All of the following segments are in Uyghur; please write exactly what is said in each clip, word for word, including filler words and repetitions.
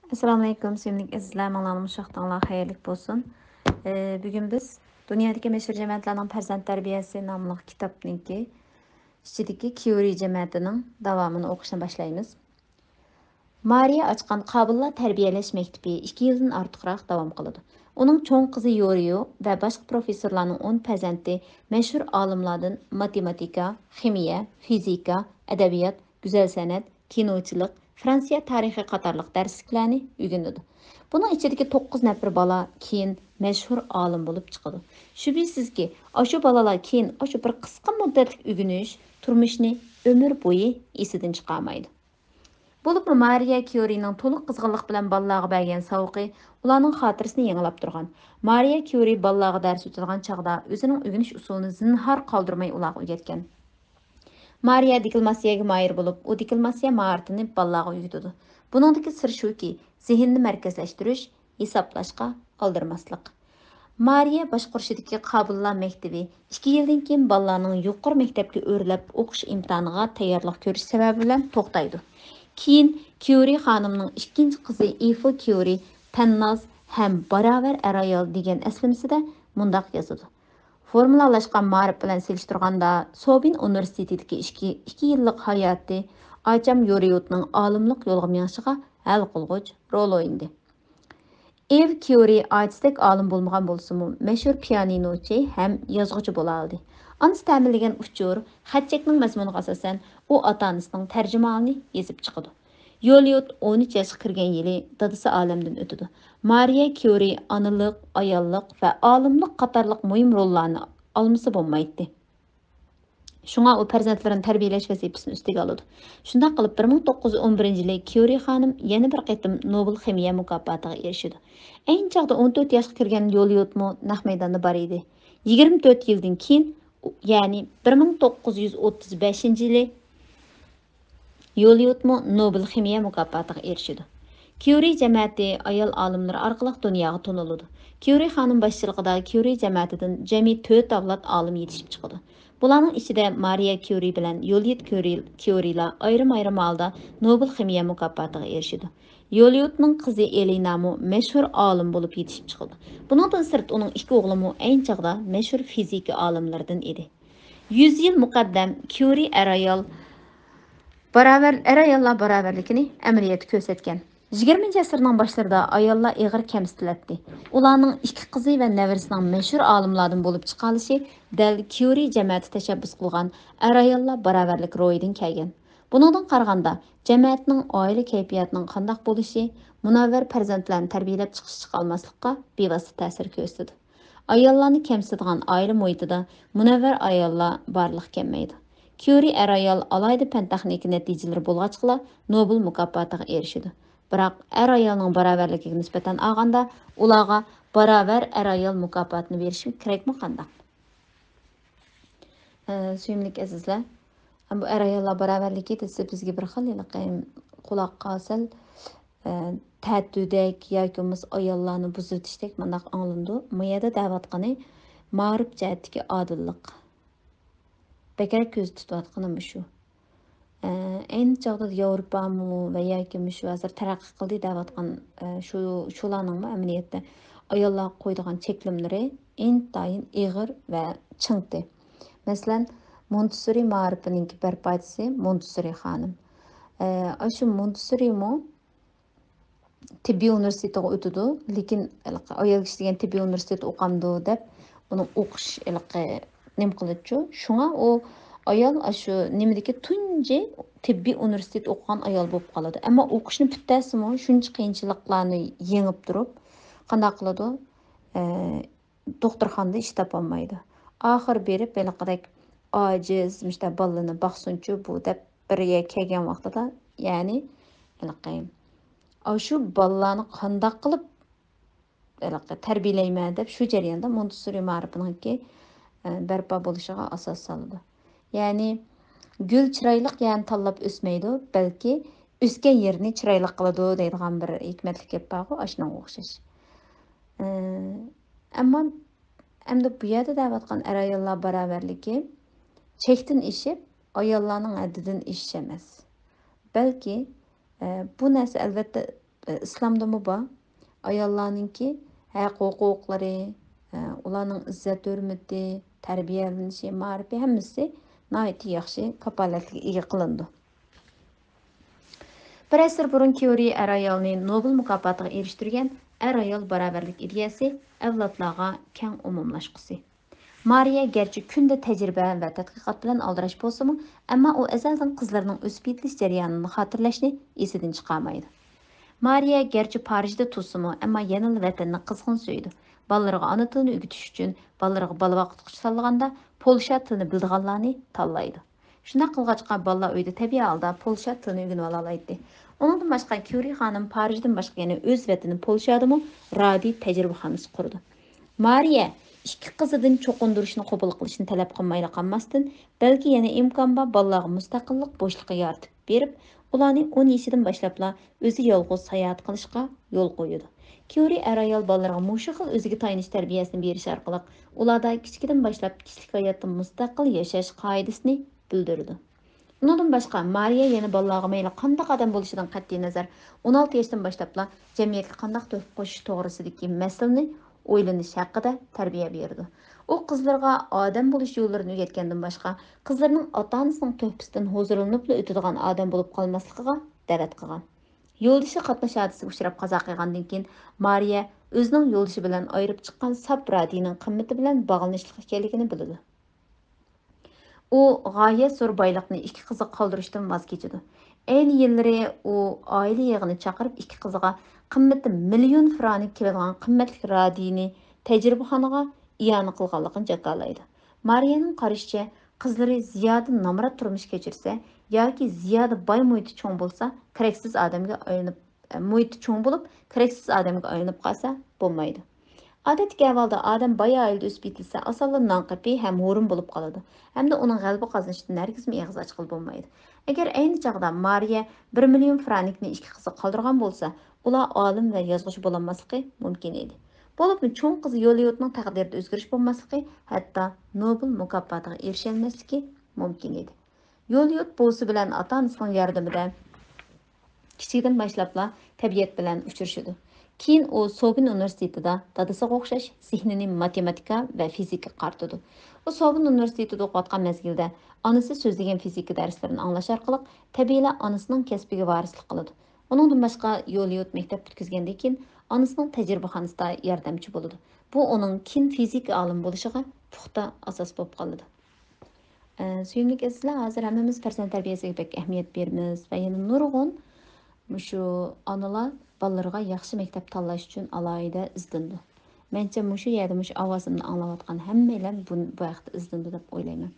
ئەسسالامۇئەلەيكۇم، سۆيۈملۈك ئەزىزلەر، ماڭلارنىڭ شاختىڭلار خەيرلىك بولسۇن. ئى، بۈگۈن بىز دۇنيادىكى مەشھۇر جەمەتلەرنىڭ پەرزەنت تەربىيەسى ناملىق كىتابنىڭكى ئىچىدىكى كيۇرى جەمەتىنىڭ داۋامىنى ئوقۇشنى باشلايمىز. مارىيە ئاچقان قابىللا تەربىيەلەش مەكتىپى ئىككى يىلدىن ئارتۇقراق داۋام قىلىدۇ. ئۇنىڭ چوڭ قىزى يورىيو ۋە باشقا پروفېسسورلارنىڭ ئون پەرزەنتى مەشھۇر ئالىملاردىن ماتېماتىكا، خىمىيە، فىزىكا، ئەدەبىيات، گۈزەل سەنئەت، كىنوچىلىق، فرانسىيە تارىخى قاتارلىق دەرسلىكلەرنى ئۆگىنىدۇ. بۇنىڭ ئىچىدىكى توققۇز نەپىرى بالا كېيىن مەشھۇر ئالىم بولۇپ چىقىدۇ. شۈبھىسىزكى، ئاشۇ بالىلار كېيىن ئاشۇ بىر قىسقا مۇددەتلىك ئۆگىنىش تۇرمۇشىنى ئۆمۈر بويى ئېسىدىن چىقارمايدۇ. بولۇپمۇ مارىيە كيۇرىنىڭ تولۇق قىزغىنلىق بىلەن بالىلارغا بەرگەن ساۋىقى ئۇلارنىڭ خاتىرىسىنى يېڭىلاپ تۇرغان. مارىيە كيۇرى بالىلارغا دەرس ئۆتىدىغان چاغدا ئۆزىنىڭ ئۆگىنىش ئۇسۇلىنى زىنھار قالدۇرماي ئۇلارغا ئۆگەتكەن. مارىيە دېكلاماتسىيەگە ماھىر بولۇپ، ئۇ دېكلاماتسىيە ماھارىتىنى بالىلارغا ئۆگىتىدۇ. بۇنىڭدىكى سىر شۇكى، زېھىننى مەركەزلەشتۈرۈش، ھېسابلاشقا ئالدىرىماسلىق. مارىيە باشقۇرۇشىدىكى قابىللا مەكتىۋى ئىككى يىلدىن كېيىن بالىلارنىڭ يۇقىرى مەكتەپكە ئۆرلەپ ئوقۇش ئىمتىھانىغا تەييارلىق كۆرۈش سەۋەبى بىلەن توختايدۇ. كېيىن كيۇرى خانىمنىڭ ئىككىنچى قىزى ئىفو كيۇرى تەنناز ھەم باراۋەر ئەر-ئايال دېگەن ئەسلىمىسىدە مۇنداق يازىدۇ: فورمۇلالاشقان مائارىپ بىلەن سېلىشتۇرغاندا، سوبىن ئۇنىۋېرسىتېتىدىكى ئىككى، ئىككى يىللىق ھاياتى ئاچام يورىيوتنىڭ ئالىملىق يولغا مېڭىشىغا ھەل قىلغۇچ رول ئوينىدى. ئېۋ كيۇرى ئاچىسىدەك ئالىم بولمىغان بولسىمۇ، مەشھۇر پىيانىنوچى ھەم يازغۇچى بولالىدى. ئانىسى تەمىنلىگەن ئۇچۇر، خەت-چەكنىڭ مەزمۇنىغا ئاساسەن، ئۇ ئاتا-ئانىسىنىڭ تەرجىمىھالىنى يېزىپ چىقىدۇ. يولىيوت ئون ئۈچ ياشقا كىرگەن يىلى دادىسى ئالەمدىن ئۆتىدۇ. مارىيە كيۇرى ئانىلىق، ئاياللىق ۋە ئالىملىق قاتارلىق مۇھىم روللارنى ئالمىسا بولمايتتى. شۇڭا ئۇ پەرزەنتلىرىنى تەربىيەلەش ۋەزىپىسىنى ئۈستىگە ئالىدۇ. شۇنداق قىلىپ، بىر مىڭ توققۇز يۈز ئون بىرىنچى يىلى كيۇرى خانىم يەنە بىر قېتىم نوبېل خىمىيە مۇكاپاتىغا ئېرىشىدۇ. ئەينى چاغدا ئون تۆت ياشقا كىرگەن يولىيوتمۇ نەق مەيداندا بار ئىدى. يىگىرمە تۆت يىلدىن كېيىن، يەنى بىر مىڭ توققۇز يۈز ئوتتۇز بەشىنچى يىلى يولىيوتمۇ نوبېل خىمىيە مۇكاپاتىغا ئېرىشىدۇ. كيۇرى جەمەتى ئايال ئالىملىرى ئارقىلىق دۇنياغا تونۇلىدۇ. كيۇرى خانىم باشچىلىقىدا كيۇرى جەمەتىدىن جەمئىي تۆت ئەۋلاد ئالىم يېتىشىپ چىقىدۇ. بۇلارنىڭ ئىچىدە مارىيە كيۇرى بىلەن يولىيوت كيۇرى، كيۇرىلار ئايرىم-ئايرىم ھالدا نوبېل خىمىيە مۇكاپاتىغا ئېرىشىدۇ. يولىيوتنىڭ قىزى ئېلىنامۇ مەشھۇر ئالىم بولۇپ يېتىشىپ چىقىدۇ. بۇنىڭدىن سىرت، ئۇنىڭ ئىككى ئوغلىمۇ ئەينى چاغدا مەشھۇر فىزىكا ئالىملىرىدىن ئىدى. يۈز يىل مۇقەددەم كيۇرى ئەر-ئايال باراۋەر، ئەر-ئاياللار باراۋەرلىكىنى ئەمەلىيەتتە كۆرسەتكەن. يىگىرمىنچى ئەسىرنىڭ باشلىرىدا ئاياللار ئېغىر كەمسىتىلەتتى. ئۇلارنىڭ ئىككى قىزى ۋە نەۋرىسىنىڭ مەشھۇر ئالىملاردىن بولۇپ چىقالىشى دەل كيۇرى جەمەتى تەشەببۇس قىلغان ئەر-ئاياللار باراۋەرلىك روھىدىن كەلگەن. بۇنىڭدىن قارىغاندا، جەمەتنىڭ ئائىلە كەيپىياتىنىڭ قانداق بولۇشى، مۇنەۋۋەر پەرزەنتلەرنى تەربىيەلەپ چىقىشقا ئالماسلىققا بىۋاسىتە تەسىر كۆرسىتىدۇ. ئاياللارنى كەمسىتىدىغان ئائىلە مۇھىتىدا مۇنەۋۋەر ئاياللار بارلىققا كەلمەيدۇ. كيۇرى ئەر-ئايال ئالاھىدە پەن-تېخنىكا نەتىجىلىرى بولغاچقىلا نوبېل مۇكاپاتىغا ئېرىشىدۇ. بىراق ئەر-ئايالنىڭ باراۋەرلىكىگە نىسبەتەن ئالغاندا، ئۇلارغا باراۋەر ئەر-ئايال مۇكاپاتىنى بېرىشمۇ كېرەكمۇ قانداق؟ ئە، سۆيۈملۈك ئەزىزلەر، بۇ ئەر-ئاياللار باراۋەرلىكى دېسە، بىزگە بىر خىل ھېلىقى قۇلاققا سەل، ئە، تەتۈدەك ياكى بولمىسا ئاياللارنى بۇزۇۋېتىشتەك مۇنداق ئاڭلىنىدۇ. بۇ يەردە دەۋاتقىنى مائارىپ جەھەتتىكى ئادىللىق. بەكرەك كۆزدە تۇتۇۋاتقىنى مۇشۇ. ئە، ئەينى چاغدا ياۋروپامۇ ۋە ياكى مۇشۇ ھازىر تەرەققىي قىلدى دەۋاتقان، ئە، شۇ، شۇلارنىڭمۇ ئەمەلىيەتتە ئاياللارغا قويىدىغان چەكلىمىلىرى ئىنتايىن ئېغىر ۋە چىڭتى. مەسىلەن، مونتېسسورى مائارىپىنىڭكى بەرپاچىسى مونتېسسورى خانىم. ئە، ئاشۇ مونتېسسورىمۇ تېببىي ئۇنىۋېرسىتېتىغا ئۆتىدۇ، لېكىن ھېلىقى ئايال كىشى دېگەن تېببىي ئۇنىۋېرسىتېتتا ئوقامدۇ دەپ، ئۇنىڭ ئوقۇش ھېلىقى نېمە قىلىدۇچۇ. شۇڭا ئۇ ئايال ئاشۇ نېمىدىكى تۇنجى تېببىي ئۇنىۋېرسىتېت ئوقۇغان ئايال بولۇپ قالىدۇ. ئەمما ئوقۇشنى پۈتتەرسىمۇ شۇنچە قىيىنچىلىقلارنى يېڭىپ تۇرۇپ، قانداق قىلىدۇ؟ ئە، دوختۇرخانىدا ئىش تاپالمايدۇ. ئاخىرى بېرىپ ھېلىقىدەك ئاجىز، مۇشۇنداق بالىلىرنى باقسۇنچۇ بۇ دەپ بىر يەرگە كەلگەن ۋاقتىدا، يەنى ھېلىقى ئاشۇ بالىلارنى قانداق قىلىپ ھېلىقى تەربىيەلەيمەن دەپ شۇ جەرياندا مونتېسسورى مائارىپىنىڭكى، ئە، بەرپا بولۇشىغا ئاساس سالىدۇ. يەنى گۈل چىرايلىق يەرنى تاللاپ ئۆسمەيدۇ، بەلكى ئۆسكەن يېرىنى چىرايلىق قىلىدۇ دەيدىغان بىر ھېكمەتلىك گەپ بارغۇ، ئاشۇنىڭغا ئوخشاش. ئە، ئەمما ئەمدى بۇ يەردە دەۋاتقان ئەر-ئاياللار باراۋەرلىكى چەكتىن ئېشىپ، ئاياللارنىڭ ھەددىدىن ئېشىش ئەمەس. بەلكى، ئە، بۇ نەرسە ئەلۋەتتە ئىسلامدىمۇ بار. ئاياللارنىڭكى ھەق ھوقۇقلىرى، ئۇلارنىڭ ئىززەت ھۆرمىتى، تەربىيەلىنىشى، مائارىپى ھەممىسى ناھايىتى ياخشى كاپالەتكە ئىگە قىلىنىدۇ. بىر ئەسىر بۇرۇن كيۇرى ئەر-ئايالنى نوبېل مۇكاپاتىغا ئېرىشتۈرگەن ئەر-ئايال باراۋەرلىك ئىدىيەسى ئەۋلادلارغا كەڭ ئومۇملاشقۇسى. مارىيە گەرچە كۈندە تەجرىبە ۋە تەتقىقات بىلەن ئالدىراش بولسىمۇ، ئەمما ئۇ ئەزەلدىن قىزلىرىنىڭ ئۆسۈپ يېتىلىش جەريانىنى خاتىرىلەشنى ئېسىدىن چىقارمايدۇ. مارىيە گەرچە پارىژدا تۇرسىمۇ، ئەمما يەنىلا ۋەتەننى قىزغىن سۆيىدۇ. بالىلىرىغا ئانا تىلىنى ئۆگىتىش ئۈچۈن، بالىلىرىغا بالا باققۇچقا سالغاندا، پولشا تىلىنى بىلىدىغانلارنى تاللايدۇ. شۇنداق قىلغاچقا، بالىلار ئۆيدە تەبىئىي ھالدا پولشا تىلىنى ئۆگىنىۋالالايتتى. ئۇنىڭدىن باشقا، كيۇرى خانىم پارىژدىن باشقا يەنە ئۆز ۋەتىنى پولشادىمۇ رادىي تەجرىبىخانىسى قۇرىدۇ. مارىيە ئىككى قىزىدىن چوقۇندۇرۇشنى قوبۇل قىلىشنى تەلەپ قىلمايلا قالماستىن، بەلكى يەنە ئىمكان بار بالىلارغا مۇستەقىللىق بوشلۇقى يارىتىپ بېرىپ، ئۇلارنى ئون يېشىدىن باشلاپلا ئۆزى يالغۇز ساياھەت قىلىشقا يول قويىدۇ. كيۇرى ئەر-ئايال بالىلىرىغا مۇشۇ خىل ئۆزىگە تايىنىش تەربىيەسىنى بېرىش ئارقىلىق، ئۇلاردا كىچىكىدىن باشلاپ كىشىلىك ھاياتتا مۇستەقىل ياشاش قائىدىسىنى بىلدۈرىدۇ. ئۇنىڭدىن باشقا، مارىيە يەنە بالىلارغا مەيلى قانداق ئادەم بولۇشىدىن قەتئىينەزەر، ئون ئالتە ياشتىن باشلاپلا جەمئىيەتكە قانداق تۆھپە قوشۇش توغرىسىدىكى مەسىلىنى ئويلىنىش ھەققىدە تەربىيە بېرىدۇ. ئۇ قىزلىرىغا ئادەم بولۇش يوللىرىنى ئۆگەتكەندىن باشقا، قىزلىرىنىڭ ئاتا-ئانىسىنىڭ تۆھپىسىدىن ھۇزۇرلىنىپلا ئۆتىدىغان ئادەم بولۇپ قالماسلىقىغا دەۋەت قىلغان. يولدىشى قاتناش ھادىسىسىگە ئۇچراپ قازا قىلغاندىن كېيىن، مارىيە ئۆزىنىڭ يولدىشى بىلەن ئايرىپ چىققان ساپ رادىينىڭ قىممىتى بىلەن باغلىنىشلىق ئىكەنلىكىنى بىلىدۇ. ئۇ غايەت زور بايلىقنى ئىككى قىزىغا قالدۇرۇشتىن ۋاز كېچىدۇ. ئەينى يىللىرى ئۇ ئائىلە يىغىنى چاقىرىپ، ئىككى قىزىغا قىممىتى مىليون فرانك كېلىدىغان قىممەتلىك رادىينى تەجرىبىخانىغا ئىئانە قىلغانلىقىنى جاكارلايدۇ. مارىيەنىڭ قارىشىچە، قىزلىرى زىيادە نامرات تۇرمۇش كەچۈرسە ياكى زىيادە باي مۇھىتى چوڭ بولسا، كېرەكسىز ئادەمگە ئايلىنىپ، مۇھىتى چوڭ بولۇپ، كېرەكسىز ئادەمگە ئايلىنىپ قالسا بولمايدۇ. ئادەتتىكى ئەھۋالدا ئادەم باي ئائىلىدە ئۆسۈپ يېتىلسە، ئاسانلا نان قېپى ھەم ھورۇن بولۇپ قالىدۇ ھەمدە ئۇنىڭ غەلىبە قازىنىشتىن ھەرگىزمۇ ئېغىز ئاچقىلى بولمايدۇ. ئەگەر ئەينى چاغدا مارىيە بىر مىليون فرانكنى ئىككى قىزىغا قالدۇرغان بولسا، ئۇلار ئالىم ۋە يازغۇچى بولالماسلىقى مۇمكىن ئىدى. بولۇپمۇ چوڭ قىزى يولىيۇتنىڭ تەقدىرىدە ئۆزگىرىش بولماسلىقى، ھەتتا نوبېل مۇكاپاتىغا ئېرىشەلمەسلىكى مۇمكىن ئىدى. يولىيۇت بوۋىسى بىلەن ئاتا-ئانىسىنىڭ ياردىمىدە كىچىكىدىن باشلاپلا تەبىئەت بىلەن ئۇچرىشىدۇ. كېيىن ئۇ سوبىن ئۇنىۋېرسىتېتىدا دادىسىغا ئوخشاش زېھنىنى ماتېماتىكا ۋە فىزىكىغا قارىتىدۇ. ئۇ سوبىن ئۇنىۋېرسىتېتىدا ئوقۇۋاتقان مەزگىلدە ئانىسى سۆزلىگەن فىزىكا دەرسلىرىنى ئاڭلاش ئارقىلىق تەبىئىيلا ئانىسىنىڭ كەسپىگە ۋارىسلىق قىلىدۇ. ئۇنىڭدىن باشقا، يولىيۇت مەكتەپ پۈتكۈزگەندىن كېيىن ئانىسىنىڭ تەجرىبىخانىسىدا ياردەمچى بولىدۇ. بۇ ئۇنىڭ كېيىن فىزىكا ئالىمى بولۇشىغا پۇختا ئاساس بولۇپ قالىدۇ. ئە، سۆيۈملۈك ئەزىزلەر، ھازىر ھەممىمىز پەرزەنت تەربىيەسىگە بەك ئەھمىيەت بېرىمىز ۋە يەنە نۇرغۇن مۇشۇ ئانىلار بالىلىرىغا ياخشى مەكتەپ تاللاش ئۈچۈن ئالاھىدە ئىزدىنىدۇ. مەنچە مۇشۇ يەردە مۇشۇ ئاۋازىمنى ئاڭلاۋاتقان ھەممەيلەن بۇ، بۇ ھەقتە ئىزدىنىدۇ دەپ ئويلايمەن.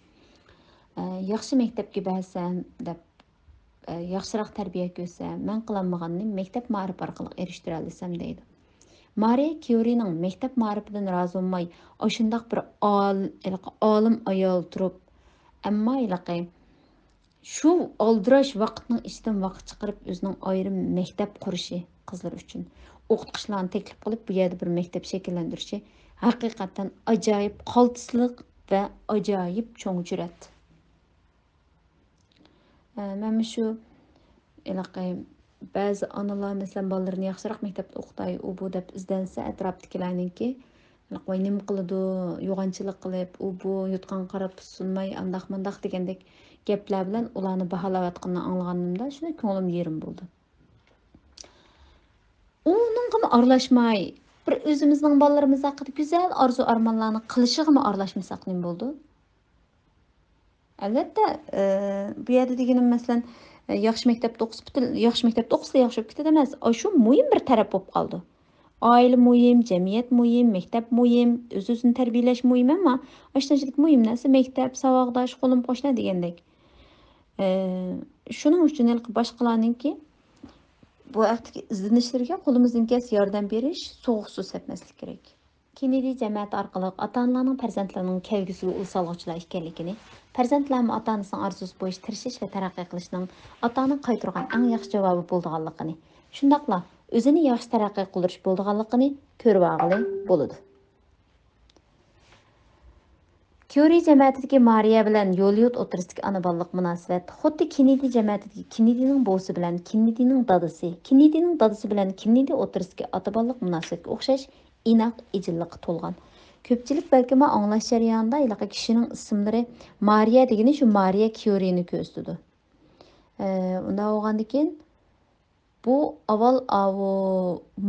ئە، ياخشى مەكتەپكە بەرسەم دەپ، ئە، ياخشىراق تەربىيە كۆرسە، مەن قىلالمىغاننى مەكتەپ مائارىپى ئارقىلىق ئېرىشتۈرەلىسەم دەيدۇ. مارىيە كيۇرىنىڭ مەكتەپ مائارىپىدىن رازى بولماي، ئاشۇنداق بىر ئال-، ھېلىقى ئالىم ئايال تۇرۇپ، ئەمما ھېلىقى شۇ ئالدىراش ۋاقىتنىڭ ئىچىدىن ۋاقىت چىقىرىپ، ئۆزىنىڭ ئايرىم مەكتەپ قۇرۇشى، قىزلار ئۈچۈن ئوقۇتقۇچىلارنى تەكلىپ قىلىپ، بۇ يەردە بىر مەكتەپ شەكىللەندۈرۈشى ھەقىقەتەن ئاجايىپ قالتىسلىق ۋە ئاجايىپ چوڭ جۈرئەت. ئە، مەن مۇشۇ ھېلىقى بەزى ئانىلار، مەسىلەن، بالىلىرىنى ياخشىراق مەكتەپتە ئوقۇتاي، ئۇ بۇ دەپ ئىزدەنسە، ئەتراپتىكىلەرنىڭكى، ھېلىقى، ۋاي، نېمە قىلىدۇ، يوغانچىلىق قىلىپ، ئۇ بۇ يوتقانغا قاراپ سۇنماي، ئانداق مۇنداق دېگەندەك گەپلەر بىلەن ئۇلارنى باھالاۋاتقىنىنى ئاڭلىغىنىمدا، شۇنداق كۆڭلۈم يېرىم بولدى. ئۇنىڭغىمۇ ئارىلاشماي، بىر ئۆزىمىزنىڭ بالىلىرىمىز ھەققىدە گۈزەل ئارزۇ-ئارمانلارنى قىلىشىغىمۇ ئارىلاشمىساق نېمە بولىدۇ؟ ئەلۋەتتە، ئى، بۇ يەردە دېگىنىم، مەسىلەن، ئى، ياخشى مەكتەپتە ئوقۇسا پۈتۈن، ياخشى مەكتەپتە ئوقۇسىلا ياخشى بولۇپ كېتىدۇ ئەمەس. ئاشۇ مۇھىم بىر تەرەپ بولۇپ قالىدۇ. ئائىلە مۇھىم، جەمئىيەت مۇھىم، مەكتەپ مۇھىم، ئۆز-ئۆزىنى تەربىيەلەش مۇھىم، ئەمما ئاشۇنىڭ ئىچىدىكى مۇھىم نەرسە مەكتەپ، ساۋاقداش، قولۇم-قوشنا دېگەندەك. ئى، شۇنىڭ ئۈچۈن ھېلىقى باشقىلارنىڭكى بۇ ھەقتىكى ئىزدىنىشلىرىگە قولىمىزدىن كەلسە ياردەم بېرىش، سوغۇقسىز سەپمەسلىك كېرەك. كېننېدى جەمەتى ئارقىلىق ئاتا-ئانىلارنىڭ پەرزەنتلىرىنىڭ كەلگۈسىگە ئۇل سالغۇچىلار ئىكەنلىكىنى، پەرزەنتلەرمۇ ئاتا-ئانىسىنىڭ ئارزۇسى بويىچە تىرىشىش ۋە تەرەققىي قىلىشنىڭ ئاتا-ئانىغا قايتۇرغان ئەڭ ياخشى جاۋابى بولىدىغانلىقىنى، شۇنداقلا ئۆزىنى ياخشى تەرەققىي قىلدۇرۇش بولىدىغانلىقىنى كۆرۈۋالغىلى بولىدۇ. كيۇرى جەمەتىدىكى مارىيە بىلەن يوليۇت ئوتتۇرىسىدىكى ئانا-بالىلىق مۇناسىۋەت خۇددى كېننېدى جەمەتىدىكى كېننېدىنىڭ بوۋىسى بىلەن كېننېدىنىڭ دادىسى، كېننېدىنىڭ دادىسى بىلەن كېننېدى ئوتتۇرىسىدىكى ئاتا-بالىلىق مۇناسىۋەتكە ئوخشاش ئىناق، ئىجىللىققا تولغان. كۆپچىلىك بەلكىم ئاڭلاش جەريانىدا ھېلىقى كىشىنىڭ ئىسىملىرى مارىيە دېگىنى شۇ مارىيە كيۇرىنى كۆرسىتىدۇ. ئە، ئۇنداق بولغاندىكىن، بۇ ئاۋۋال ئاۋۇ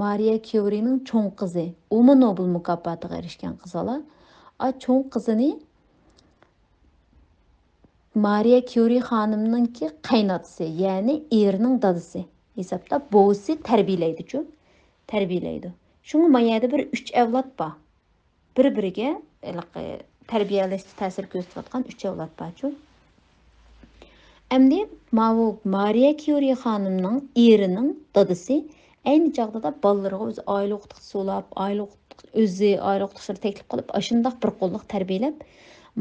مارىيە كيۇرىنىڭ چوڭ قىزى، ئۇمۇ نوبېل مۇكاپاتىغا ئېرىشكەن قىز بالا. ئا، چوڭ قىزىنى مارىيە كيۇرى خانىمنىڭكى قەيناتىسى، يەنى ئېرىنىڭ دادىسى ھېسابتا بوۋىسى تەربىيەلەيدىچۇ، تەربىيەلەيدۇ. شۇڭا ما يەردە بىر ئۈچ ئەۋلاد بار. بىر-بىرىگە ھېلىقى تەربىيەلەشتە تەسىر كۆرسىتىۋاتقان ئۈچ ئەۋلاد بارچۇ. ئەمدى ماۋۇ مارىيە كيۇرى خانىمنىڭ ئېرىنىڭ دادىسى ئەينى چاغدا بالىلىرىغا ئۆزى ئائىلە ئوقۇتقۇچىسى بولاپ، ئائىلە ئوقۇت-، ئۆزى ئائىلە ئوقۇتقۇچىلىرى تەكلىپ قىلىپ، ئاشۇنداق بىر قوللۇق تەربىيەلەپ،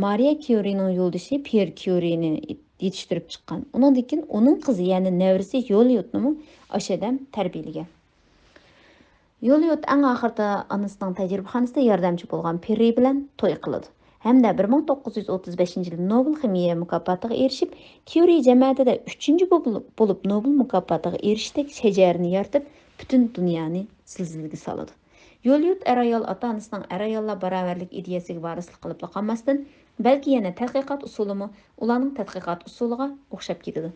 مارىيە كيۇرىنىڭ يولدىشى پيېر كيۇرىنى يېتىشتۈرۈپ چىققان. ئۇنىڭدىن كېيىن ئۇنىڭ قىزى، يەنى نەۋرىسى يوليۇتنىمۇ ئاشۇ ئادەم تەربىيەلىگەن. يوليۇت ئەڭ ئاخىرىدا ئانىسىنىڭ تەجرىبىخانىسىدا ياردەمچى بولغان پېررى بىلەن توي قىلىدۇ ھەمدە بىر مىڭ توققۇز يۈز ئوتتۇز بەشىنچى يىلى نوبېل خىمىيە مۇكاپاتىغا ئېرىشىپ، كيۇرى جەمەتىدە ئۈچىنچى بولۇپ، بولۇپ نوبېل مۇكاپاتىغا ئېرىشىشتەك شەجەرىنى يارىتىپ، پۈتۈن دۇنيانى زىلزىلىگە سالىدۇ. يوليۇت ئەر-ئايال ئاتا-ئانىسىنىڭ ئەر-ئاياللار باراۋەرلىك ئىدىيەسىگە ۋارىسلىق قىلىپلا قالماستىن، بەلكى يەنە تەتقىقات ئۇسۇلىمۇ ئۇلارنىڭ تەتقىقات ئۇسۇلىغا ئوخشاپ كېتىدۇ.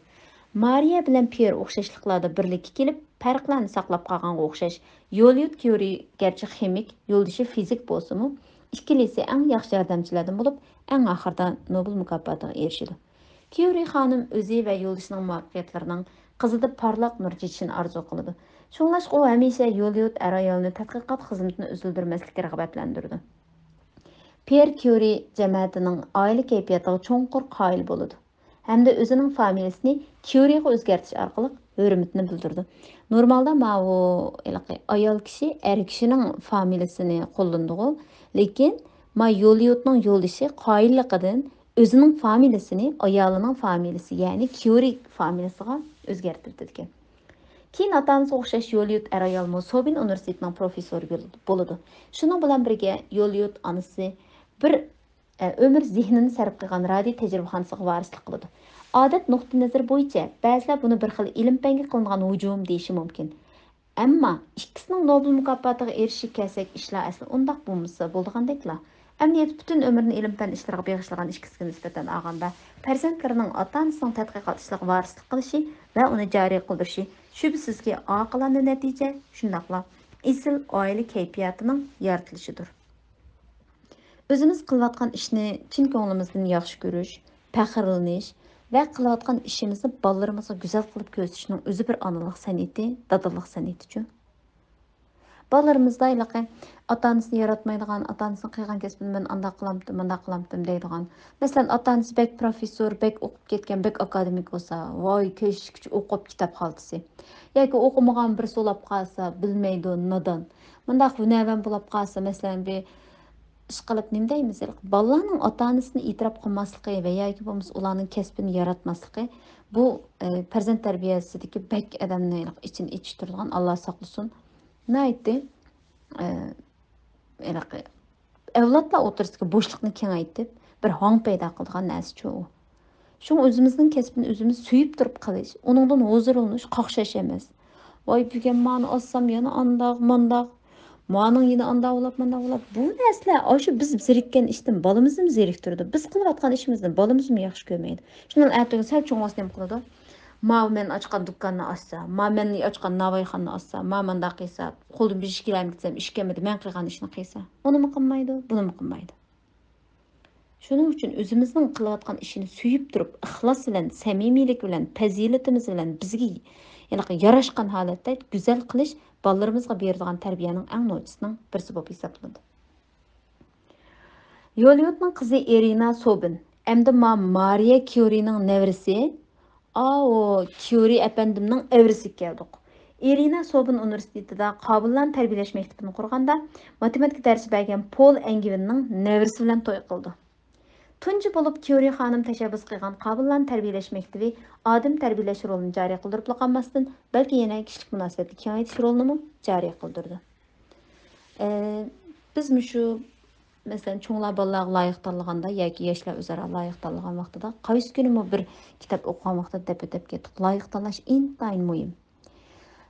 مارىيە بىلەن پيېر ئوخشاشلىقلاردا بىرلىككە كېلىپ، پەرقلەرنى ساقلاپ قالغانغا ئوخشاش، يوليۇت كيۇرى گەرچە خىمىك، يولدىشى فىزىك بولسىمۇ، ئىككىلىسى ئەڭ ياخشى ياردەمچىلەردىن بولۇپ، ئەڭ ئاخىرىدا نوبېل مۇكاپاتىغا ئېرىشىدۇ. كيۇرى خانىم ئۆزى ۋە يولدىشىنىڭ مۇۋەپپەقىيەتلىرىنىڭ قىزىدا پارلاق نۇر چېچىشىنى ئارزۇ قىلىدۇ. شۇڭلاشقا ئۇ ھەمىشە يوليۇت ئەر-ئايالنى تەتقىقات خىزمىتىنى ئۈزۈلدۈرمەسلىككە رىغبەتلەندۈرىدۇ. پيېر كيۇرى جەمەتىنىڭ ئائىلە كەيپىياتىغا چوڭقۇر قايىل بولىدۇ ھەمدە ئۆزىنىڭ فامىلىسىنى كيۇرىغا ئۆزگەرتىش ئارقىلىق ھۆرمىتىنى بىلدۈرىدۇ. نورمالدا ماۋۇ ھېلىقى ئايال كىشى ئەر كىشىنىڭ فامىلىسىنى قوللىنىدىغۇ، لېكىن ما يوليۇتنىڭ يولدىشى قايىللىقىدىن ئۆزىنىڭ فامىلىسىنى ئايالىنىڭ فامىلىسى، يەنى كيۇرى فامىلىسىغا ئۆزگەرتىۋېتىدىكەن. كېيىن ئاتا-ئانىسىغا ئوخشاش يوليۇت ئەر-ئايالمۇ سوبىن ئۇنىۋېرسىتېتىنىڭ پروفېسسورى بول-، بولىدۇ. شۇنىڭ بىلەن بىرگە يوليۇت ئانىسى بىر، ئە، ئۆمۈر زېھنىنى سەرپ قىلغان رادىيو تەجرىبىخانىسىغا ۋارىسلىق قىلىدۇ. ئادەت نۇقتىئى نەزىرى بويىچە بەزىلەر بۇنى بىر خىل ئىلىم-پەنگە قىلىنغان ھۇجۇم دېيىشى مۇمكىن. ئەمما ئىككىسىنىڭ نوبېل مۇكاپاتىغا ئېرىشىشىگە كەلسەك، ئىشلار ئەسلى ئۇنداق بولمىسا بولىدىغاندەكلا. ئەمەلىيەتتە پۈتۈن ئۆمرىنى ئىلىم-پەن ئىشلىرىغا بېغىشلىغان ئىككىسىگە نىسبەتەن ئالغاندا، پەرزەنتلىرىنىڭ ئاتا-ئانىسىنىڭ تەتقىقات ئىشلىرىغا ۋارىسلىق قىلىشى ۋە ئۇنى جارى قىلدۇرۇشى شۈبھىسىزكى ئاقىلانە نەتىجە، شۇنداقلا ئېسىل ئائىلە كەيپىياتىنىڭ يارىتىلىشىدۇر. ئۆزىمىز قىلىۋاتقان ئىشنى چىن كۆڭلىمىزدىن ياخشى كۆرۈش، پەخىرلىنىش ۋە قىلىۋاتقان ئىشىمىزنى بالىلىرىمىزغا گۈزەل قىلىپ كۆرسىتىشنىڭ ئۆزى بىر ئانىلىق سەنئىتى، دادىلىق سەنئىتىچۇ. بالىلىرىمىزدا ھېلىقى ئاتا-ئانىسىنى ياراتمايدىغان، ئاتا-ئانىسىنىڭ قىلغان كەسپىنى مەن ئانداق قىلامتىم، مۇنداق قىلامتىم دەيدىغان. مەسىلەن، ئاتا-ئانىسى بەك پروفېسسور، بەك ئوقۇپ كەتكەن، بەك ئاكادېمىك بولسا، ۋاي، كەچكىچە ئوقۇپ كىتاب خالتىسى. ياكى ئوقۇمىغان بىرسى بولاپ قالسا، بىلمەيدۇ، نادان. مۇنداق ھۈنەرۋەن بولۇپ قالسا، مەسىلەن، بىر ئىشقىلىپ نېمە دەيمىز، بالىلارنىڭ ئاتا-ئانىسىنى ئېتىراپ قىلماسلىقى ۋە ياكى بولمىسا ئۇلارنىڭ كەسپىنى ياراتماسلىقى، بۇ، ئە، پەرزەنت تەربىيەسىدىكى بەك ئادەمنى ئىچىنى ئېچىشتۇرىدىغان، ئاللا ساقلىسۇن، ناھايىتى، ئە، ھېلىقى ئەۋلادلار ئوتتۇرىسىدىكى بوشلۇقنى كېڭەيتىپ، بىر ھاڭ پەيدا قىلىدىغان نەرسىچۇ ئۇ. شۇڭا ئۆزىمىزنىڭ كەسپىنى ئۆزىمىز سۆيۈپ تۇرۇپ قىلىش، ئۇنىڭدىن ھۇزۇرلىنىش، قاقشاش ئەمەس. ۋاي، بۈگۈن مانى ئالسام يەنە ئانداق، مانداق، مانىڭ يەنە ئانداق بولۇپ، مانداق بولۇپ. بۇ نەرسىلەر ئاشۇ بىز زېرىككەن ئىشتىن بالىمىزمۇ زېرىكتۈرىدۇ. بىز قىلىۋاتقان ئىشىمىزنى بالىمىزمۇ ياخشى كۆرمەيدۇ. شۇنىڭ ئەتىگۈن سەل چوڭ بولسا نېمە قىلىدۇ؟ ماۋۇ مەن ئاچقان دۇكاننى ئاچسا، ما مەن ئاچقان ناۋايخانىنى ئاچسا، ما مانداق قىلسا، قولدىن بىر ئىش كېلەلمىدى دېسەم، ئىش كەلمىدى، مەن قىلغان ئىشنى قىلسا، ئۇنىمۇ قىلمايدۇ، بۇنىمۇ قىلمايدۇ. شۇنىڭ ئۈچۈن ئۆزىمىزنىڭ قىلىۋاتقان ئىشىنى سۆيۈپ تۇرۇپ، ئىخلاس بىلەن، سەمىمىيلىك بىلەن، پەزىلىتىمىز بىلەن بىزگە ھېلىقى ياراشقان ھالەتتە گۈزەل قىلىش بالىلىرىمىزغا بېرىدىغان تەربىيەنىڭ ئەڭ نوچىسىنىڭ بىرسى بولۇپ ھېسابلىنىدۇ. يوليۇتنىڭ قىزى ئېرىنا سوبىن، ئەمدى ما مارىيە كيۇرىنىڭ نەۋرىسى، ئاۋۇ كيۇرى ئەپەندىمنىڭ ئەۋرىسىگە كەلدۇق. ئېرىنا سوبىن ئۇنىۋېرسىتېتىدا قابىللارنى تەربىيەلەش مەكتىپىنى قۇرغاندا، ماتېماتىكا دەرسى بەرگەن پول ئەنگىۋېننىڭ نەۋرىسى بىلەن توي قىلىدۇ. تۇنجى بولۇپ كيۇرى خانىم تەشەببۇس قىلغان قابىللارنى تەربىيەلەش مەكتىپى ئادەم تەربىيەلەش رولىنى جارى قىلدۇرۇپلا قالماستىن، بەلكى يەنە كىشىلىك مۇناسىۋەتنى كېڭەيتىش رولىنىمۇ جارى قىلدۇرىدۇ. ئە، بىز مۇشۇ مەسىلەن، چوڭلار بالىلارغا لايىق تاللىغاندا ياكى ياشلار ئۆزئارا لايىق تاللىغان ۋاقتىدا، قايسى كۈنىمۇ بىر كىتاب ئوقۇغان ۋاقتىدا دەپ ئۆتۈپ كەتتۇق. لايىق تاللاش ئىنتايىن مۇھىم.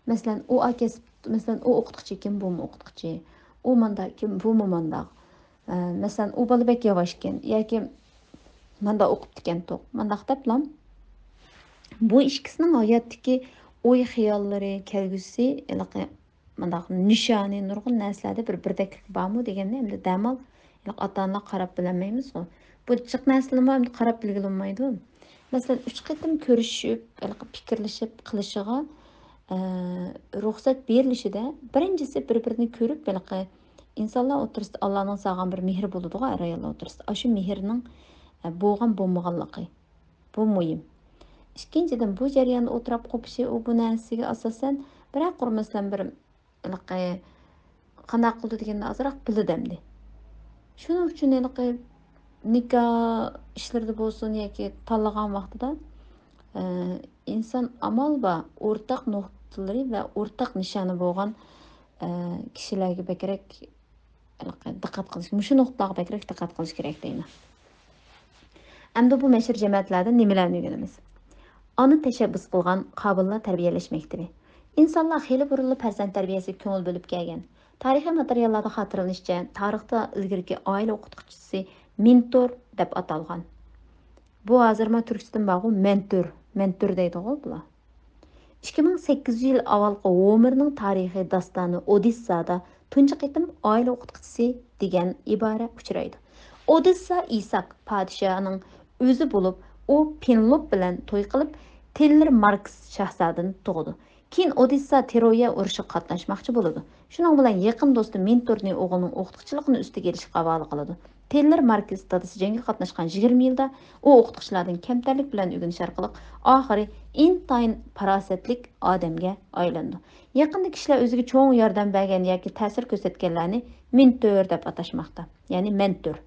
مەسىلەن، ئۇ ئاكەس-، مەسىلەن، ئۇ ئوقۇتقۇچى كىم، بۇمۇ ئوقۇتقۇچى. ئۇ مانداكىن، بۇمۇ مانداق. ئە، مەسىلەن، ئۇ بالا بەك ياۋاشكەن ياكى ماندا ئوقۇپتىكەنتۇق. مانداق دەپلا، بۇ ئىككىسىنىڭ ھاياتتىكى ئوي-خىياللىرى، كەلگۈسى، ھېلىقى مانداق نىشانى، نۇرغۇن نەرسىلەردە بىر بىردەكلىك بارمۇ دېگەننى ئەمدى دەمال ھېلىقى ئاتا-ئانىلار قاراپ بىلەلمەيمىزغۇ. بۇ جىق نەرسىلەرمۇ ئەمدى قاراپ بىلگىلى بولمايدۇ. مەسىلەن، ئۈچ قېتىم كۆرۈشۈپ، ھېلىقى پىكىرلىشىپ قىلىشىغا، ئە، رۇخسەت بېرىلىشىدە، بىرىنچىسى بىر-بىرىنى كۆرۈپ، ھېلىقى ئىنسانلار ئوتتۇرىسىدا ئاللانىڭ سالغان بىر مېھرى بولىدىغۇ، ئەر-ئاياللار ئوتتۇرىسىدا. ئاشۇ مېھىرنىڭ، ئە، بولغان بولمىغانلىقى. بۇ مۇھىم. ئىككىنچىدىن، بۇ جەرياندا ئولتۇراپ قوپۇشى، ئۇ بۇ نەرسىگە ئاساسەن بىرەر قۇر، مەسىلەن، بىر ھېلىقى قانداق قىلىدۇ دېگەندە ئازراق بىلىدۇ ئەمدى. شۇنىڭ ئۈچۈن ھېلىقى نىكاھ ئىشلىرىدا بولسۇن ياكى تاللىغان ۋاقتىدا، ئە، ئىنسان ئامال بار ئورتاق نۇقتىلىرى ۋە ئورتاق نىشانى بولغان، ئە، كىشىلەرگە بەكرەك ھېلىقى دىققەت قىلىش، مۇشۇ نۇقتىلارغا بەكرەك دىققەت قىلىش كېرەك دەيمەن. ئەمدى بۇ مەشھۇر جەمەتلەردىن نېمىلەرنى ئۆگىنىمىز؟ ئانا تەشەببۇس قىلغان قابىللار تەربىيەلەش مەكتىپى. ئىنسانلار خېلى بۇرۇنلا پەرزەنت تەربىيەسىگە كۆڭۈل بۆلۈپ كەلگەن. تارىخىي ماتېرىياللاردا خاتىرىلىنىشىچە، تارىختا ئىلگىرىكى ئائىلە ئوقۇتقۇچىسى مىنتور دەپ ئاتالغان. بۇ ھازىرمۇ تۈركچىدىن بارغۇ، مەنتۇر، مەنتۇر دەيدىغۇ بۇلار. ئىككى مىڭ سەككىز يۈز يىل ئاۋۋالقى ھومېرنىڭ تارىخىي داستانى ئودېسسادا تۇنجى قېتىم ئائىلە ئوقۇتقۇچىسى دېگەن ئىبارە ئۇچرايدۇ. ئودېسسا ئىساك پادىشاھنىڭ ئۆزى بولۇپ، ئۇ پېنېلوپ بىلەن توي قىلىپ، تېللېر ماركس شاھزادىنى تۇغىدۇ. كېيىن ئودېسسا ترويە ئۇرۇشىغا قاتناشماقچى بولىدۇ. شۇنىڭ بىلەن يېقىن دوستى مىنتورنى ئوغلىنىڭ ئوقۇتقۇچىلىقىنى ئۈستىگە ئېلىشقا ھاۋالە قىلىدۇ. تېللېر ماركس دادىسى جەڭگە قاتناشقان يىگىرمە يىلدا ئۇ ئوقۇتقۇچىلاردىن كەمتەرلىك بىلەن ئۆگىنىش ئارقىلىق ئاخىرى ئىنتايىن پاراسەتلىك ئادەمگە ئايلىنىدۇ. يېقىندا كىشىلەر ئۆزىگە چوڭ ياردەم بەرگەن ياكى تەسىر كۆرسەتكەنلەرنى مىنتور دەپ ئاتاشماقتا، يەنى مەنتور.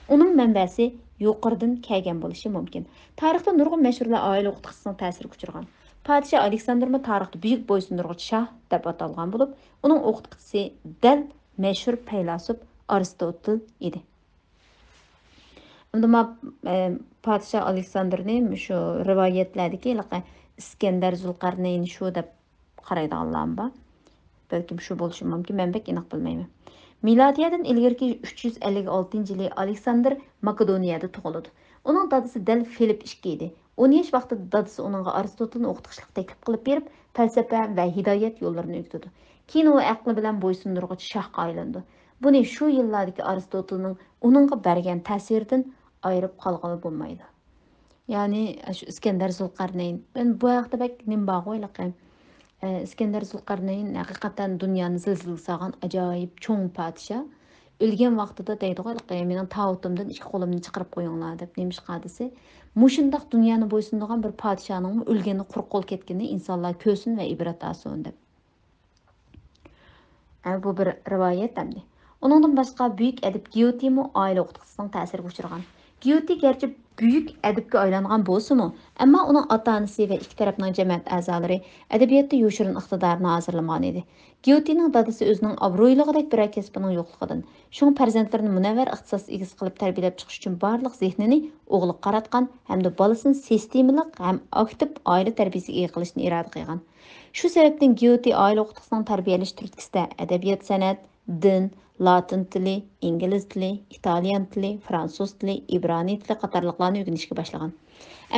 ئۇنىڭ مەنبەسى يۇقىرىدىن كەلگەن بولۇشى مۇمكىن. تارىختا نۇرغۇن مەشھۇرلار ئائىلە ئوقۇتقۇچىسىنىڭ تەسىرىگە ئۇچرىغان. پادىشاھ ئالېكساندىرمۇ تارىختا بۈيۈك بويسۇندۇرغۇچى شاھ دەپ ئاتالغان بولۇپ، ئۇنىڭ ئوقۇتقۇچىسى دەل مەشھۇر پەيلاسوپ ئارستوتىل ئىدى. ئەمدى ما، ئە، پادىشاھ ئالېكساندىرنى مۇشۇ رىۋايەتلەردىكى ھېلىقى ئىسكەندەر زۇلقەرنەين شۇ دەپ قارايدىغانلارمۇ بار. بەلكىم شۇ بولۇشى مۇمكىن، مەن بەك ئېنىق بىلمەيمەن. مىلادىيەدىن ئىلگىرىكى ئۈچ يۈز ئەللىك ئالتىنچى يىلى ئالېكساندىر ماكېدونىيەدە تۇغۇلىدۇ. ئۇنىڭ دادىسى دەل فىلىپ ئىككى ئىدى. ئون ياش ۋاقتىدا دادىسى ئۇنىڭغا ئارستوتىلنى ئوقۇتقۇچىلىق تەكلىپ قىلىپ بېرىپ، پەلسەپە ۋە ھىدايەت يوللىرىنى ئۆگىتىدۇ. كېيىن ئۇ ئەقلى بىلەن بويسۇندۇرغۇچى شاھقا ئايلىنىدۇ. بۇنى شۇ يىللاردىكى ئارستوتىلنىڭ ئۇنىڭغا بەرگەن تەسىرىدىن ئايرىپ قالغىلى بولمايدۇ. يەنى، شۇ ئىسكەندەر زۇلقەرنەين. مەن بۇ ھەقتە بەك نېمە بارغۇ ھېلىقى. ئە، ئىسكەندەر زۇلقەرنەين ھەقىقەتەن دۇنيانى زىلزىلىگە سالغان ئاجايىپ چوڭ پادىشاھ. ئۆلگەن ۋاقتىدا دەيدىغۇ ھېلىقى، مېنىڭ تاۋۇتۇمدىن ئىككى قولۇمنى چىقىرىپ قويۇڭلار دەپ. نېمىشقا دېسە، مۇشۇنداق دۇنيانى بويسۇندۇرغان بىر پادىشاھنىڭمۇ ئۆلگەندە قۇرۇق قول كەتكىنىنى ئىنسانلار كۆرسۇن ۋە ئىبرەت ئالسۇن دەپ. ئە، بۇ بىر رىۋايەت ئەمدى. ئۇنىڭدىن باشقا بۈيۈك ئەدىب گيوتىمۇ ئائىلە ئوقۇتقۇچىسىنىڭ تەسىرىگە ئۇچرىغان. گيوتى گەرچە بۈيۈك ئەدىبكە ئايلانغان بولسىمۇ، ئەمما ئۇنىڭ ئاتا-ئانىسى ۋە ئىككى تەرەپنىڭ جەمەت ئەزالىرى ئەدەبىياتتا يوشۇرۇن ئىقتىدارىنى ھازىرلىمىغان ئىدى. گيوتىنىڭ دادىسى ئۆزىنىڭ ئابرۇيلۇقىدەك بىرەر كەسپىنىڭ يوقلۇقىدىن، شۇڭا پەرزەنتلىرىنى مۇنەۋۋەر ئىختىساس ئىگىسى قىلىپ تەربىيەلەپ چىقىش ئۈچۈن بارلىق زېھنىنى ئوغلىغا قاراتقان ھەمدە بالىسىنى سىستېمىلىق ھەم ئاكتىپ ئائىلە تەربىيەسىگە ئىگە قىلىشنى ئىرادە قىلغان. شۇ سەۋەبتىن گيوتى ئائىلە ئوقۇتقۇچىسىنىڭ تەربىيەلەش تۈرتكىسىدە ئەدەبىيات-سەنئەت، دىن، لاتىن تىلى، ئىنگلىز تىلى، ئىتالىيان تىلى، فرانسۇز تىلى، ئىبرانىي تىلى قاتارلىقلارنى ئۆگىنىشكە باشلىغان.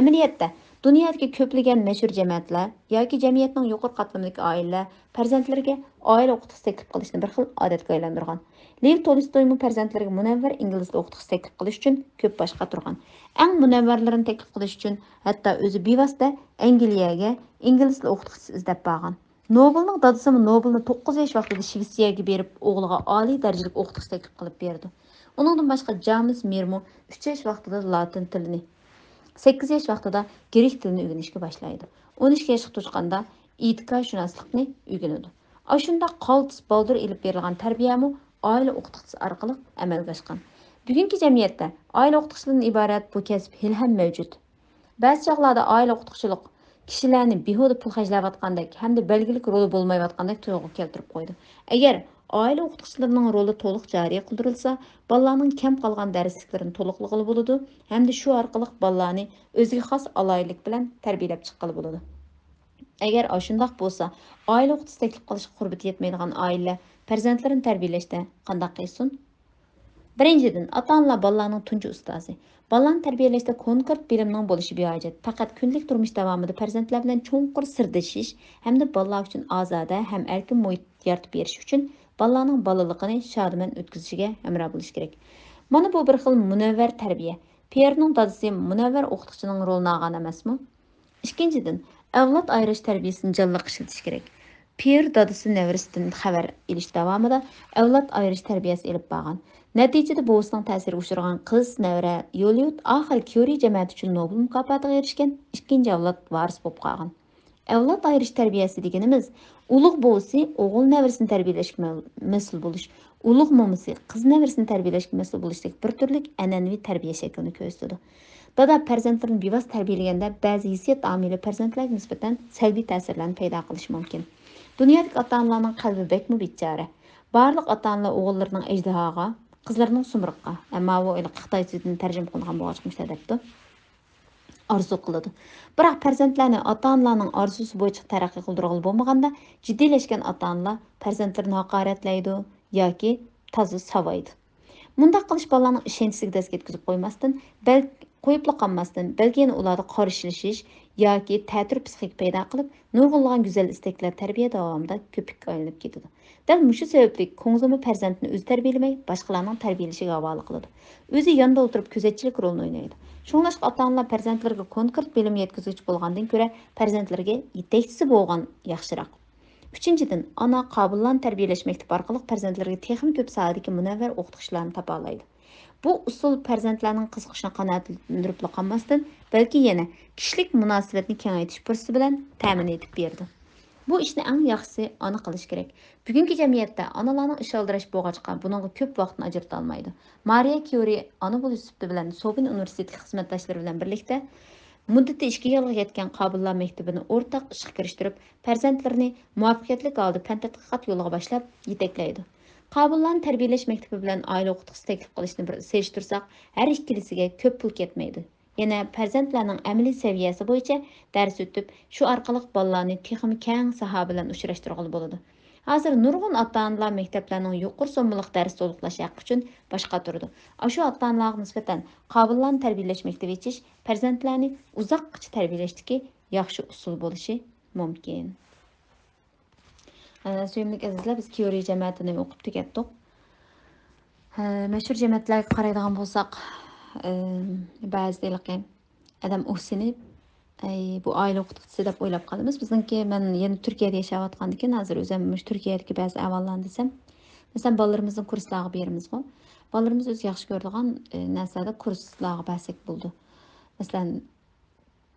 ئەمەلىيەتتە، دۇنيادىكى كۆپلىگەن مەشھۇر جەمەتلەر ياكى جەمئىيەتنىڭ يۇقىرى قاتلىمىدىكى ئائىلىلەر پەرزەنتلىرىگە ئائىلە ئوقۇتقۇچىسى تەكلىپ قىلىشنى بىر خىل ئادەتكە ئايلاندۇرغان. لېۋ تولستويمۇ پەرزەنتلىرىگە مۇنەۋۋەر ئىنگلىز تىلى ئوقۇتقۇچىسى تەكلىپ قىلىش ئۈچۈن كۆپ باش قاتۇرغان. ئەڭ مۇنەۋۋەرلىرىنى تەكلىپ قىلىش ئۈچۈن ھەتتا ئۆزى بىۋاسىتە ئەنگلىيەگە ئىنگلىز تىلى ئوقۇتقۇچىسى ئىزدەپ بارغان. نوبېلنىڭ دادىسىمۇ نوبېلنى توققۇز ياش ۋاقتىدا شىۋېتسىيەگە بېرىپ، ئوغلىغا ئالىي دەرىجىلىك ئوقۇتقۇچى تەكلىپ قىلىپ بېرىدۇ. ئۇنىڭدىن باشقا جامېس مىرمۇ ئۈچ ياش ۋاقتىدا لاتىن تىلىنى، سەككىز ياش ۋاقتىدا گرېك تىلىنى ئۆگىنىشكە باشلايدۇ. ئون ئىككى ياشقا توشقاندا ئېتىكا شۇناسلىقنى ئۆگىنىدۇ. ئاشۇنداق قالتىس بالدۇر ئېلىپ بېرىلغان تەربىيەمۇ ئائىلە ئوقۇتقۇچىسى ئارقىلىق ئەمەلگە ئاشقان. بۈگۈنكى جەمئىيەتتە ئائىلە ئوقۇتقۇچىلىرىدىن ئىبارەت بۇ كەسىپ ھېلىھەم مەۋجۇت. بەزى چاغلاردا ئائىلە ئوقۇتقۇچىلىق كىشىلەرنى بىھۇدە پۇل خەجلەۋاتقاندەك ھەمدە بەلگىلىك رولى بولمايۋاتقاندەك تۇيغۇغا كەلتۈرۈپ قويىدۇ. ئەگەر ئائىلە ئوقۇتقۇچىلىرىنىڭ رولى تولۇق جارى قىلدۇرۇلسا، بالىلارنىڭ كەم قالغان دەرسلىكلىرىنى تولۇقلىغىلى بولىدۇ ھەمدە شۇ ئارقىلىق بالىلارنى ئۆزىگە خاس ئالاھىدىلىك بىلەن تەربىيەلەپ چىققىلى بولىدۇ. ئەگەر ئاشۇنداق بولسا، ئائىلە ئوقۇتقۇچىسى تەكلىپ قىلىشقا قۇربىتى يەتمەيدىغان ئائىلىلەر پەرزەنتلىرىنى تەربىيەلەشتە قانداق قىلسۇن؟ بىرىنچىدىن، ئاتا-ئانىلار بالىلارنىڭ تۇنجى ئۇستازى. بالىلارنى تەربىيەلەشتە كونكرېت بىلىمنىڭ بولۇشى بىھاجەت. پەقەت كۈندىلىك تۇرمۇش داۋامىدا پەرزەنتلەر بىلەن چوڭقۇر سىردىشىش ھەمدە بالىلار ئۈچۈن ئازادە ھەم ئەركىن مۇھىت يارىتىپ بېرىش ئۈچۈن بالىلارنىڭ بالىلىقىنى شادىمەن ئۆتكۈزۈشىگە ھەمراھ بولۇش كېرەك. مانا بۇ بىر خىل مۇنەۋۋەر تەربىيە. پيېرنىڭ دادىسى مۇنەۋۋەر ئوقۇتقۇچىنىڭ رولىنى ئالغان ئەمەسمۇ؟ ئىككىنچىدىن، ئەۋلاد ئايرىش تەربىيەسىنى جانلىق ئىشلىتىش كېرەك. پيېر دادىسى نەۋرىسىدىن خەۋەر ئېلىش داۋامىدا ئەۋلاد ئايرىش تەربىيەسى ئېلىپ بارغان. نەتىجىدە بوۋىسىنىڭ تەسىرىگە ئۇچرىغان قىز نەۋرە يوليۇت ئاخىرى كيورى جەمەتى ئۈچۈن نوبېل مۇكاپاتىغا ئېرىشكەن ئىككىنچى ئەۋلاد ۋارىسى بولۇپ قالغان. ئەۋلاد ئايرىش تەربىيەسى دېگىنىمىز، ئۇلۇغ بوۋىسى ئوغۇل نەۋرىسىنى تەربىيەلەشكە مەل-، مەسئۇل بولۇش، ئۇلۇغ مومىسى قىز نەۋرىسىنى تەربىيەلەشكە مەسئۇل بولۇشتەك بىر تۈرلۈك ئەنئەنىۋى تەربىيە شەكلىنى كۆرسىتىدۇ. دادا پەرزەنتلىرىنى بىۋاسىتە تەربىيەلىگەندە، بەزى ھېسسىيات ئامىلى پەرزەنتلەرگە نىسبەتەن سەلبىي تەسىرلەرنى پەيدا قىلىشى مۇمكىن. دۇنيادىكى ئاتا-ئانىلارنىڭ قەلبى بەكمۇ بىچارە. بارلىق ئاتا-ئانىلار ئوغۇللىرىنىڭ ئەجدىھاغا، قىزلىرىنىڭ سۇمرۇغقا، ئەمما بۇ ھېلىقى خىتايچىدىن تەرجىمە قىلىنغان بولغاچقا مۇشۇنداق دەپتۇ. ئارزۇ قىلىدۇ. بىراق پەرزەنتلەرنى ئاتا-ئانىلارنىڭ ئارزۇسى بويىچە تەرەققىي قىلدۇرغىلى بولمىغاندا، جىددىيلەشكەن ئاتا-ئانىلار پەرزەنتلىرىنى ھاقارەتلەيدۇ ياكى تازا ساۋايدۇ. مۇنداق قىلىش بالىلارنىڭ ئىشەنچىسىگە دەز كەتكۈزۈپ قويماستىن، بەل-، قويۇپلا قالماستىن، بەلكى يەنە ئۇلاردا قارشىلىشىش ياكى تەتۈر پىسخىكا پەيدا قىلىپ، نۇرغۇنلىغان گۈزەل ئىستەكلەر تەربىيە داۋامىدا كۆپۈككە ئايلىنىپ كېتىدۇ. دەل مۇشۇ سەۋەبلىك كوڭزىمۇ پەرزەنتىنى ئۆزى تەربىيەلىمەي، باشقىلارنىڭ تەربىيەلىشىگە ھاۋالە قىلىدۇ. ئۆزى ياندا ئولتۇرۇپ كۆزەتچىلىك رولىنى ئوينايدۇ. شۇڭلاشقا ئاتا-ئانىلار پەرزەنتلىرىگە كونكرېت بىلىم يەتكۈزگۈچى بولغاندىن كۆرە، پەرزەنتلىرىگە يېتەكچىسى بولغان ياخشىراق. ئۈچىنچىدىن، ئانا قابىللارنى تەربىيەلەش مەكتىپى ئارقىلىق پەرزەنتلىرىگە تېخىمۇ كۆپ ساھەدىكى مۇنەۋۋەر ئوقۇتقۇچىلارنى تاپالايدۇ. بۇ ئۇسۇل پەرزەنتلەرنىڭ قىزىقىشىنى قانائەتلەندۈرۈپلا قالماستىن، بەلكى يەنە كىشىلىك مۇناسىۋەتنى كېڭەيتىش پۇرسىتى بىلەن تەمىن ئېتىپ بېرىدۇ. بۇ ئىشنى ئەڭ ياخشىسى ئانا قىلىشى كېرەك. بۈگۈنكى جەمئىيەتتە ئانىلارنىڭ ئىشى ئالدىراش بولغاچقا، بۇنىڭغا كۆپ ۋاقىتنى ئاجرىتالمايدۇ. مارىيا كيۇرى ئانا بولۇش سۈپىتى بىلەن سوبىن ئۇنىۋېرسىتېتتىكى خىزمەتداشلىرى بىلەن بىرلىكتە مۇددىتى ئىككى يىلغا يەتكەن قابىللار مەكتىپىنى ئورتاق ئىشقا كىرىشتۈرۈپ، پەرزەنتلىرىنى مۇۋەپپەقىيەتلىك ھالدا پەن تەتقىقات يولىغا باشلاپ يېتەكلەيدۇ. قابىللارنى تەربىيەلەش مەكتىپى بىلەن ئائىلە ئوقۇتقۇسى تەكلىپ قىلىشنى بىر سېلىشتۇرساق، ھەر ئىككىلىسىگە كۆپ پۇل كەتمەيدۇ. يەنە پەرزەنتلەرنىڭ ئەمەلىي سەۋىيەسى بويىچە دەرس ئۆتۈپ، شۇ ئارقىلىق بالىلارنى تېخىمۇ كەڭ ساھە بىلەن ئۇچراشتۇرغىلى بولىدۇ. ھازىر نۇرغۇن ئاتا-ئانىلار مەكتەپلەرنىڭ يۇقىرى سوممىلىق دەرس تولۇقلاش ھەققى ئۈچۈن باش قاتۇرىدۇ. ئاشۇ ئاتا-ئانىلارغا نىسبەتەن قابىللارنى تەربىيەلەش مەكتىپى ئېچىش پەرزەنتلەرنى ئۇزاققىچە تەربىيەلەشتىكى ياخشى ئۇسۇل بولۇشى مۇمكىن. ئە، سۆيۈملۈك ئەزىزلەر، بىز كيورى جەمەتىنى ئوقۇپ تۈگەتتۇق. ئە، مەشھۇر جەمەتلەرگە قارايدىغان بولساق، ئە، بەزىدە ھېلىقى ئادەم ئۇھسىنىپ، ئەي، بۇ ئائىلە ئوقۇتقۇچىسى دەپ ئويلاپ قالىمىز. بىزنىڭكى، مەن يەنە تۈركىيەدە ياشاۋاتقاندىكىن، ھازىر ئۆزۈم مۇشۇ تۈركىيەدىكى بەزى ئەھۋاللارنى دېسەم، مەسىلەن، بالىلىرىمىزنى كۇرسلارغا بېرىمىزغۇ. بالىلىرىمىز ئۆزى ياخشى كۆرىدىغان، ئە، نەرسىلەردە كۇرسلارغا بەرسەك بولىدۇ. مەسىلەن،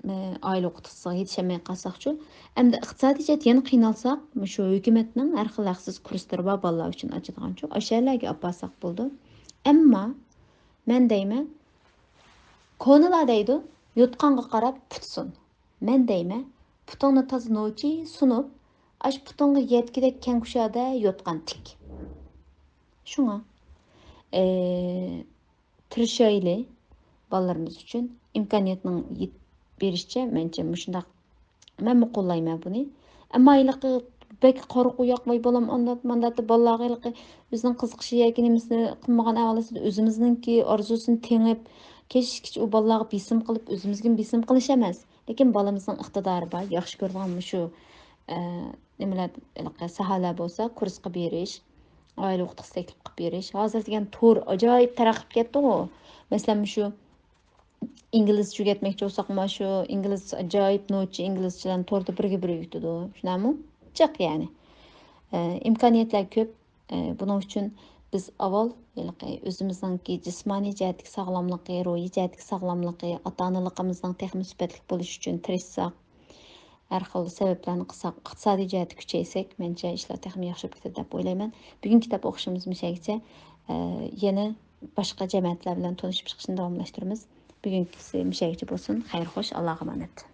ئائىلە ئوقۇتقۇچىسىغا يېتىشەلمەي قالساقچۇ؟ ئەمدى ئىقتىسادىي جەھەتتە يەنە قىينالساق، مۇشۇ ھۆكۈمەتنىڭ ھەر خىل ھەقسىز كۇرسلىرى بار بالىلار ئۈچۈن ئاچىدىغانچۇ؟ ئاشۇ يەرلەرگە ئاپارساق بولىدۇ. ئەمما مەن دەيمەن، كونىلار دەيدۇ، يوتقانغا قاراپ پۇت سۇن. مەن دەيمەن، پۇتۇڭنى تازا نوچى سۇنۇپ، ئاشۇ پۇتۇڭغا يەتكۈدەك كەڭ كۇشادە يوتقان تىك. شۇڭا، ئى، تىرىشايلى بالىلىرىمىز ئۈچۈن. ئىمكانىيەتنىڭ يېتىپ بېرىشىچە، مەنچە مۇشۇنداق، مەنمۇ قوللايمەن بۇنى. ئەمما ھېلىقى بەك قارا قوياق، ۋاي بالام، ئانداق مانداق دەپ بالىلارغا ھېلىقى ئۆزىنىڭ قىزىقىشى ياكى نېمىسىنى قىلمىغان ئەھۋال ئاستىدا ئۆزىمىزنىڭكى ئارزۇسىنى تېڭىپ، كەچكىچە ئۇ بالىلارغا بېسىم قىلىپ، ئۆزىمىزگىمۇ بېسىم قىلىش ئەمەس. لېكىن بالىمىزنىڭ ئىقتىدارى بار، ياخشى كۆرىدىغان مۇشۇ، ئە، نېمىلەر، ھېلىقى ساھەلەر بولسا، كۇرسقا بېرىش، ئائىلە ئوقۇتقۇسى تەكلىپ قىلىپ بېرىش. ھازىر دېگەن تور ئاجايىپ تەرەققىي قىلىپ كەتتىغۇ. مەسىلەن، مۇشۇ ئىنگلىزچە ئۆگەتمەكچى بولساق، مانا شۇ ئىنگلىز، ئاجايىپ نوچى ئىنگلىزچىلارنى توردا بىرگە بىر ئۆگىتىدۇ. شۇنداقمۇ؟ جىق يەنى. ئە، ئىمكانىيەتلەر كۆپ. ئە، بۇنىڭ ئۈچۈن بىز ئاۋۋال ھېلىقى ئۆزىمىزنىڭكى جىسمانىي جەھەتتىكى ساغلاملىقى، روھىي جەھەتتىكى ساغلاملىقى، ئاتا-ئانىلىقىمىزنىڭ تېخىمۇ سۈپەتلىك بولۇشى ئۈچۈن تىرىشساق، ھەر خىل سەۋەبلەرنى قىلساق، ئىقتىسادىي جەھەتتە كۈچەيسەك، مەنچە ئىشلار تېخىمۇ ياخشى بولۇپ كېتىدۇ دەپ ئويلايمەن. بۈگۈنكى كىتاب ئوقۇشىمىز مۇشەگىچە. ئە، يەنە باشقا جەمەتلەر بىلەن تونۇشۇپ چىقىشنى داۋاملاشتۇرىمىز. بۈگۈنكىسى مۇشەگىچە بولسۇن. خەير خوش، ئاللاغا ئامانەت.